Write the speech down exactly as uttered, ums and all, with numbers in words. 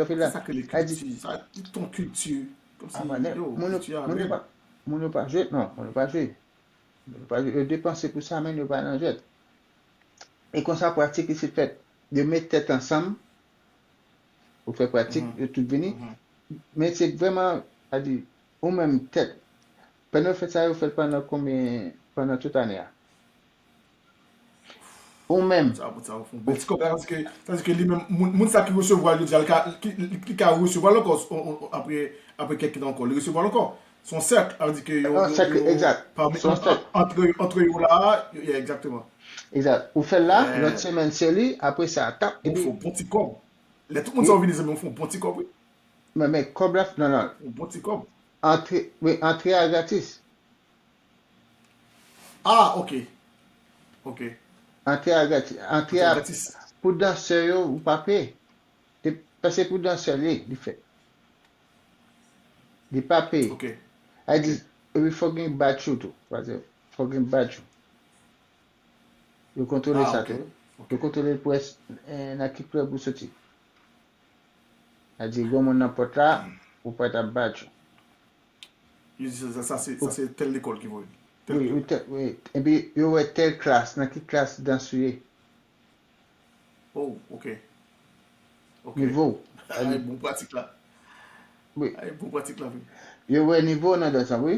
Sa fè la, sa ke li kilti, sa, tout ton kilti. Kòmsi, yo, moun yo, kilti a moun yo pa, moun yo pa jwe, non, moun yo pa jwe. Yo pa jwe, yo depanse pou sa, men yo pa nan jwèt. E konsa pratik isit fèt. Yo met tèt ansanm, ou fè pratik, yo tout vini. Men se vrèman, sa di, ou menm tèt. Pandan yo fè sa, yo fè l pandan konbyen, pandan tout ane a? Ou menm. Sa, sa fè yon bèl ti kòb la, paske, tandis ke li menm, moun, moun sa ki resevwa l, yo di, l ka, ki, li, li ka resevwa l ankò, on, on, apre, apre kèk tan ankò, li resevwa l ankò. Se yon sèk, sa vle di ke yo, yon sèk, yo, egzat. Pami, se yon sèk. Antre, antre yo la, yo, yeah, egzakteman. Egzat. Ou fè l la, lòt semèn se li, apre sa, tap, epi. Ou fè yon bon ti kòb. Lè tout moun sa yo vini, se bon, ou fè yon bon ti kòb, wi. Men, men, kòb la, non, non. Yon bon ti kòb. Antre, wi, antre a gratis. Ah, ok. Ok. Antre a gratis. Antre a, pou dansè yo, ou pa peye. Paske pou dansè li, li fè. Li pa peye. Ok. A di, epi fòk gen badge ou tou. Fòk gen badge ou. Yo kontwole sa tou. Yo kontwole pou wè nan ki klèb ou soti. A di, gen moun nan pòt la, ou pa t ap badge ou. Yo di sa, sa se, sa se tèl lekòl ki voye. Wi, wi, wi. Epi yo wè tèl klas, nan ki klas dans ou ye. Oh, ok. Ok. Nivo. Ay, bon pratik la. Wi. Ay, bon pratik la, wi. Yo wè nivo nan dans la, wi.